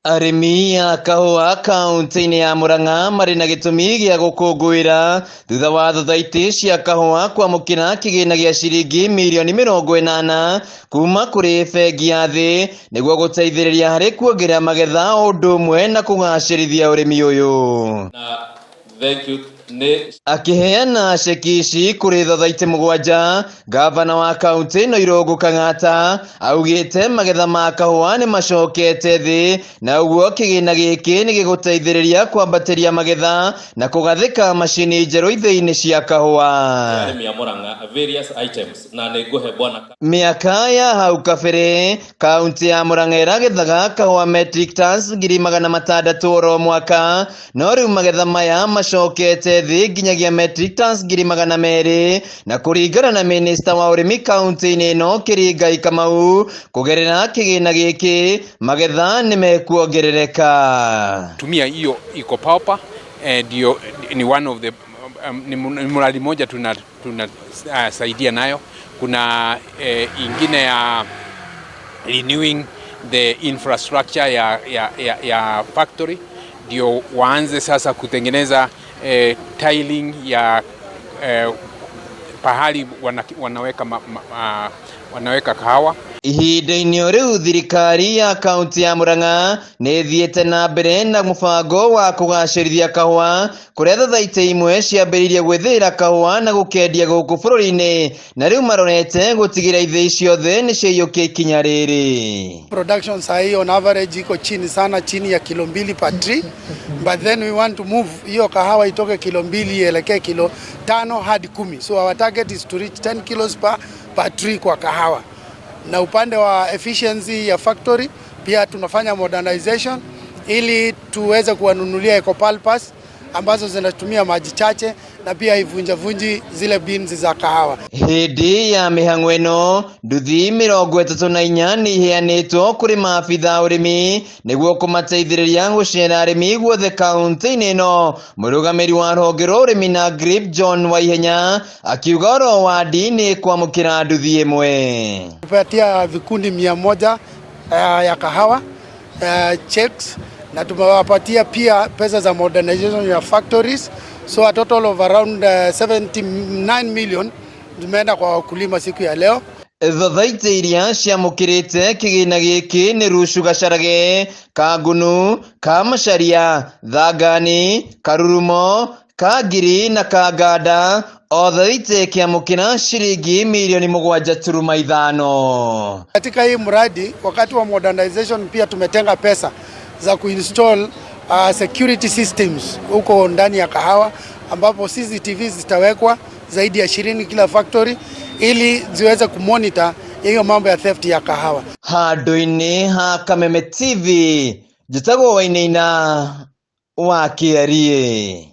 Arĩmi a kahũa kaunti-inĩ ya Murang'a marĩ na gĩtũmi gĩa gũkũngũĩra thutha wa thothaitĩ cia kahũa kwamũkĩra kĩgĩna gĩa ciringi mirioni 80 kuma kũrĩ bengi ya thĩ nĩguo gũteithĩrĩria harĩ kuongerera magetha o ũndũ ũmwe na kũgacĩrithia ũrĩmi ũyũ. Na thank you nĩ Akĩheana ceki ici kũrĩ thothaitĩ 7, ngavana wa kaunti ĩno Irũngũ Kang'ata augĩte magetha ma kahũa nĩ macokete thĩ na ũguo kĩgĩna gĩkĩ nĩ gĩgũteithĩrĩria kwambatĩria magetha na kũgathĩka macini njerũ ithĩi-inĩ cia kahũa. Arĩmi a Murang'a various items na nĩ ngũhe bwana Mĩaka ya hau kabere kaunti ya Murang'a ĩragethaga kahũa metric tons 600,000 oro mwaka, no rĩu magetha maya macokete thĩ nginyagia metric tons 200,000, na kũringana na minista wa ũrĩmi kaunti-inĩ ĩno Kĩringai Kamau, kũgerera kĩgĩna gĩkĩ magetha nĩ mekuongerereka. Tumia hiyo iko paupa ndio ni one of the ni mradi moja tunasaidia nayo. Kuna ingine ya renewing the infrastructure ya factory ndio waanze sasa kutengeneza tiling ya pahali wanaweka kahawa. Ihinda-inĩ o rĩu thirikari ya kaunti ya Murang'a nĩ ĩthiĩte na mbere na mũbango wa kũgacĩrithia kahũa kũrĩa thothaitĩ imwe ciambĩrĩirie gwĩthĩĩra kahũa na gũkendia gũkũ bũrũri-inĩ, na rĩu marorete gũtigĩrĩra ithĩi ciothe nĩ ciaiyũkia ikinya rĩrĩ. Production sahi on average iko chini sana, chini ya kilo 2 per tree, but then we want to move hiyo kahawa itoke kilo 2 ielekee kilo 5 hadi 10. So our target is to reach 10 kilos per tree kwa kahawa. Na upande wa efficiency ya factory pia tunafanya modernization ili tuweze kuwanunulia eco pulpers ambazo zinatumia maji chache na pia ivunjavunji zile beans za kahawa. Hĩndĩ ya mĩhang'o ĩno nduthi 34 nĩ iheanĩtwo kũrĩ maabitha a ũrĩmi nĩguo kũmateithĩrĩria gũcera arĩmi guothe kaunti-inĩ ĩno. Mũrũgamĩrĩri wa rũhonge rwa ũrĩmi na GRIP John Waihenya akiuga oro wadi nĩ kwamũkĩra nduthi ĩmwe. Tumepatia vikundi 100 ya kahawa checks, na tumewapatia pia pesa za modernization ya factories, so a total of around 79 million zimeenda kwa wakulima siku ya leo. Thothaitĩ iria ciamũkĩrĩte kĩgĩna gĩkĩ nĩ Rucu Gacarage, Kangunu, Kamacharia, Thangani, Karurumo, Kangiri na Kanganda, o thaitĩ ĩkĩamũkĩra ciringi mirioni 7.5. Katika hii mradi wakati wa modernization pia tumetenga pesa za kuinstall security systems huko ndani ya kahawa, ambapo CCTV zitawekwa zaidi ya 20 kila factory ili ziweze kumonitor hiyo mambo ya theft ya kahawa. Handũ-inĩ ha Kameme TV, njĩtagwo Wainaina wa Kĩarie.